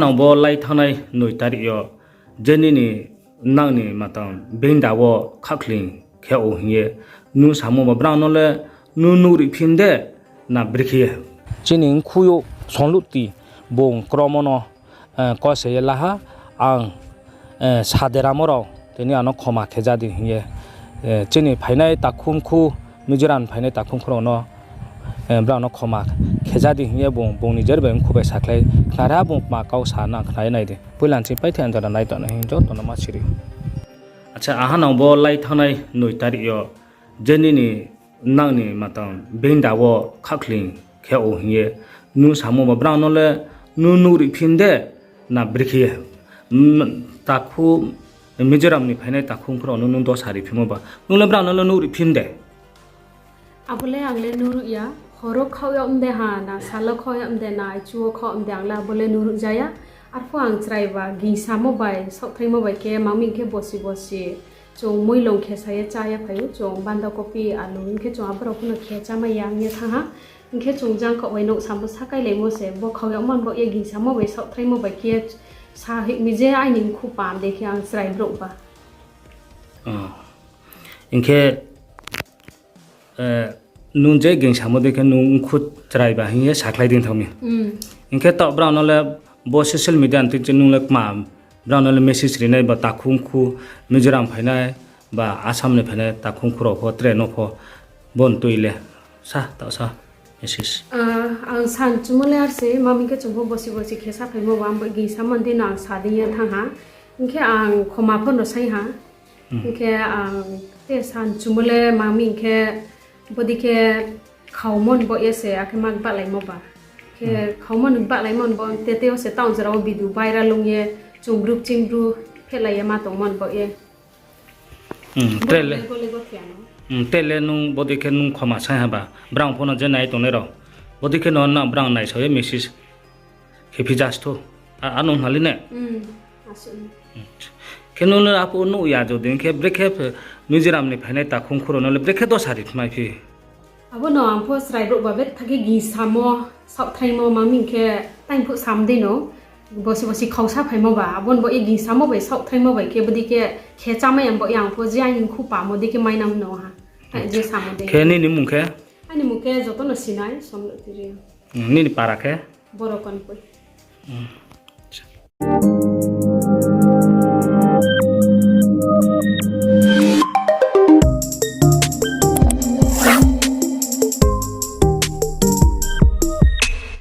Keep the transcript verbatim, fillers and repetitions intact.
Nang bo lai thanngnai noi tarik yo je nini nang ni matang benda wo khakhling khe ou hing ye nung samo ba brao no le nung nuhriphi mi de na brekhe ye? Chini mkhu yo Sonluti bung kromo no kose ye la ha, ang saderamo rao tini ano khoma khe ja di hing ye, chini phainai takhu mkhu, Mizoram phainai takhu mkhu rao no brao no khoma khe ja di hing ye bung, bung ni jer bai mkhu bai sakhlai khnari ha, bung kma kau sa nang khna ye nai di. Poila nching paithai anjora nai tongnai hing joto no ma siri. Acha, aha nang bo lai thanngnai noi tarik yo je nini nang ni matang benda wo khakhling khe ou hing ye nung samo ba brao no le nung nuhriphi mi de na brekhe ye? Takhu, Mizoram ni phainai takhu mkhu rao no nung dosa riphimo ba nung le brao no le nuhriphi mi de? Abo le ang le nuhruh ya, horo khaoh yag mde ha, na salo khaoh yag mde, na aichu wo khaoh mde, ang le abo le nuhruh ja ya. Arphuh ang chrai ba gingsamo bai, saohthaimo bai khe, mami hing khe bosi bosi chung muilong khe sa ye chá ya phai ou, chung banda kopi, alu hing khe chung aborao pho no khe chámai ya hing ye thanng ha. Hing khe chung jangkhaoh bai nouh samo sakhailaimo se, bo khaoh yagmo ni baoh ye gingsamo bai saohthaimo bai khe sa hoih mi je aini mkhu pam de khe ang chrai brouh ba. Hing khe nung je gingsamo dei khe nung mkhu chrai ba hing ye sakhlai di thanng mi. Hing khe taoh brao no le bo social media ni tui nung le kma brao no le message rinai ba takhu mkhu Mizoram phainai ba Assam ni phainai takhu mkhu rao pho tre no pho bo ni tui le sa taoh sa message. Ang sa ni chumo le ar se, mami khe chung pho bosi bosi khe saphaimo ba, ang bo gingsamo ni deino ang sa dei ye thanng ha. Hing khe ang khoma pho no saing ha. Hing khe ang te sa ni chumo le mami hing khe bodei khe khaomo ni baoh ye se, akhe ma gbahlaimo ba. Khe khaomo ni gbahlaimo ni bo tete wo se town jora wo video viral ong ye, chung bru kching bru phehlai ye ma tongmo ni baoh ye. Tre le, tre le nung bodei khe nung khoma saing ha ba, brao pho no je nai tongnai rao. Bodei khe no na brao naisao ye message khe phi ja sto. Ano hnali ne? Khe nung le aphuh nuh ya jodi khe brekhe Mizoram ni phainai takhu mkhu rao no le brekhe dosa ri mai phi? Abo no ang pho chrai brouh ba betha khe gingsamo, saohthaimo mami hing khe taing phuh sam deino. Bosi bosi khausa phaimo ba, abo ni baoh ye gingsamo bai saohthaimo bai khe bodei khe khe chámai ya ni baoh ye ang pho je aini mkhu pamo dei khe mainang no ha. Je samo dei. Khe nini mung khe? Aini mung khe joto no sinai, Somluti Reang. Nini para khe? Boro Konpoi.